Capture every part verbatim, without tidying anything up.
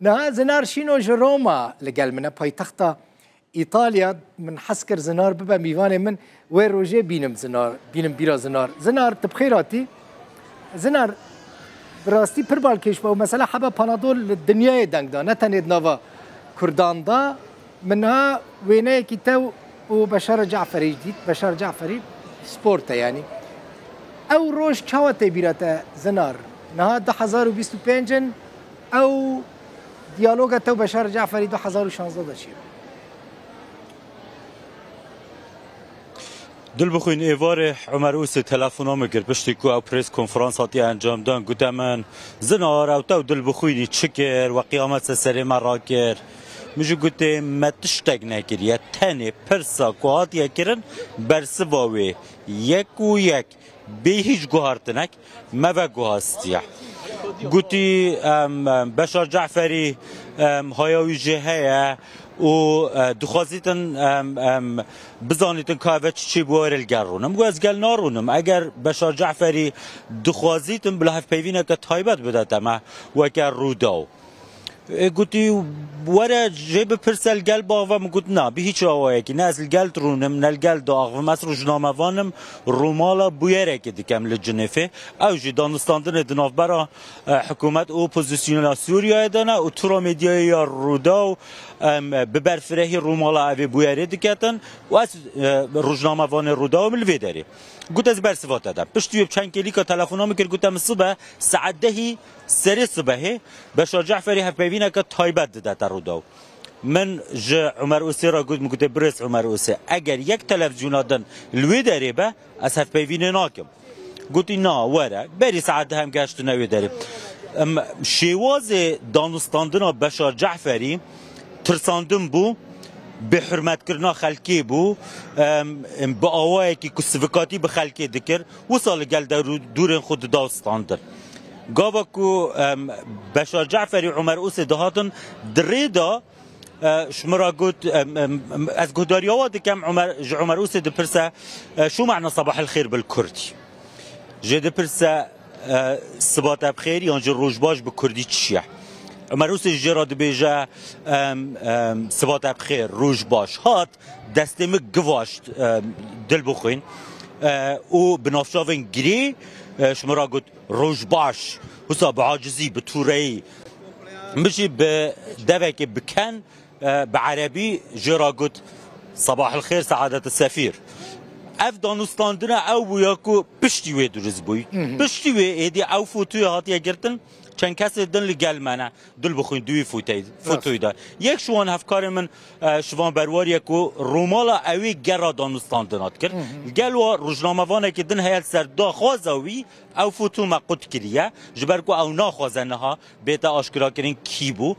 Niha Zinar Şîno ji Roma li gel min e, paytexta Îtalya. Min hez kir Zinar bibe mîvanê min, wê rojê bînim Zinar, bînim bîra Zinar. Zinar, tu bi xêr hatî. Zinar, bi rastî pir balkêş bû. Mesela hebe Panadol li dinyayê deng da, ne tenê di nava Kurdan da. Min niha wêneyekî te û Beşar Caferî dît. Beşar Caferî sport e yanî. Ew roj çawa tê bîra te, Zinar? Niha du hezar û bîst û pênc in, ew diyaloga te û Beşar Caferî du hezar û şanzdeh de çi ye? Dilbixwîn, êvarê Omer Ûsê telefona min kir, piştî ku ew press konferans hatiye encamdan, gote min, Zinar, ew te û Dilbixwînî çi kir, we qiyamet ser serê me rakir. Min jî gotê, me tiştek nekiriye, tenê pirsa ku hatiye kirin, bersiva wê yek û yek, bê hîç guhartinek, me veguhastiye. Gotî, em, em, Beşar Caferî, em, haya wî jê heye û, e, dixwazîtin, em, em, bizanîtin ka eve çi çêbû, were li gel rûnim. Got, ez gel narûnim. Eger Beşar Caferî dixwazîtin, bila hevpeyvîneke taybet bidete me weke Rûdaw. E, gotî, were jê bipirse li gel biaxive. Min got, na, bi hîç awayekî. Ne ez li gel dirûnim, ne li gel diaxivim. Ez rojnamevan im, Rûmala bûyerekê dikem li Cinêfê. Ew jî danûstandinê di navbera, e, hikûmet û opozisyona Sûriyeyê de ne û tura medyayê ya Rûdaw, em, bi berfirehî Rûmala evê bûyerê diketin û ez, e, rojnamevanê Rûdaw im li vê derê. Got, ez bersiva te dem. Piştî wê bi çend kêlîka telefona min kir, gote min sibe saet dehî serê sibehê Beşar Caferî hevpeyvîneke taybet didete Rûdaw. Min ji Omer Ûsê re got, min gotê, birêz Omer Ûsê, eger yek televîzyona din li wê derê be, ez hevpeyvînê nakim. Gotî, na, were. Berî saet deh em geştine wê derê. Em, şêwazê danûstandina Beşar Caferî tirsandin bû, bêhurmetkirina xelkê bû, em, em, bi awayekî ku sivikatî bi xelkê dikir, wisa li gel dewr û dûrên xwe dida standin. Gava ku, em, Beşar Caferî û Omer Ûsê dihatin di rê de, e, ji min re got, em, em, em, ez guhdariya we dikem, Omer, ji Omer Ûsê dipirse, e, "Şu ma'na sabah el xêr bil Kurdî?" Jê dipirse, e, "Siba te bi xêr yan jî roj baş bi Kurdî çi ye?" Omer Ûsê jê re dibêje, em, em, "Siba te bi xêr, roj baş." Hat, destê min givaşt, em, Dilbixwîn, e, û bi navçavên girê, e, ji min re got, "Roj baş." Wisa bi acizî, bi tûreyî. Min jî bi devekê bi ken, e, bi erebî jê re got, "Sabah el xêr, saadet sefîr." Ev danûstandina ew bûya ku piştî wê dirust bûy. Hı hı. Piştî wê êdî ew fotoya hatiye girtin, çend kesê din li gel me ne. Dilbixwîn di wî fotoyê, fotoyê de. Yek ji wan hevkarê min, e, Şivan Berwar ye ku Rûmala ewê gera danûstandina dikir. Hı hı. Li gel wa rojnamevanekî din heye li ser daxwaza wî ew foto me qut kiriye. Ji ber ku ew naxwaze niha bête aşkerakirin kî bû.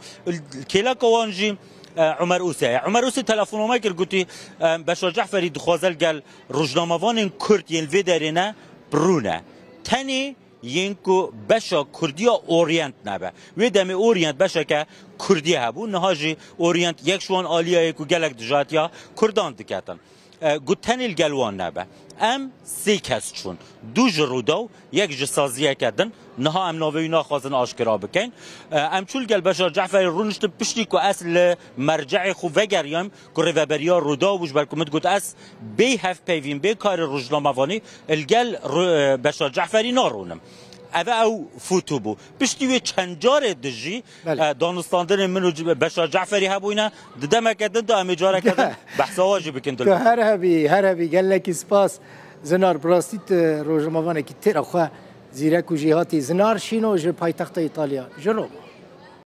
Kêleka wan jî, e, Omer Ûsê ye. Omer Ûsê telefona me kir, gotî, e, Beşar Caferî dixwaze li gel rojnamevanên Kurd yên li vê derê ne, bi rûne. Tenê yên ku beşa Kurdiya Orient nebe. Wê demê Orient beşeke Kurdî hebû, niha jî Orient yek ji wan aliyayê ku gelek dijatiya Kurdan diketin. E, got, tenê li gel wan nebe. Em sê kes çûn. Du ji Rûdaw, yek ji saziyeke din. Niha em navê wî naxwazin aşkera bikeyn. E, em çû li gel Beşar Caferî rûniştin, piştî ku ez li merceê xwe vegeriyam, ku rêveberiya Rûdaw bû, ji ber ku min digot ez bê hevpeyvîn, bê karê rojnamevanî li gel Ru-, e, Beşar Caferî narûnim. Eve ew foto bû. Piştî wê çend carê dijî, belê, e, danûstandinên min û Beşar Caferî hebûyne. Di demeke din de em ê careke din behsa wa jî bikin. Tu her hebî, her hebî. Gelekî spas. Zinar, bi rastî tu rojnamevanekî têra xwe zîrek û jêhatî. Zinar Şîno ji paytexta Îtalya, ji Roma.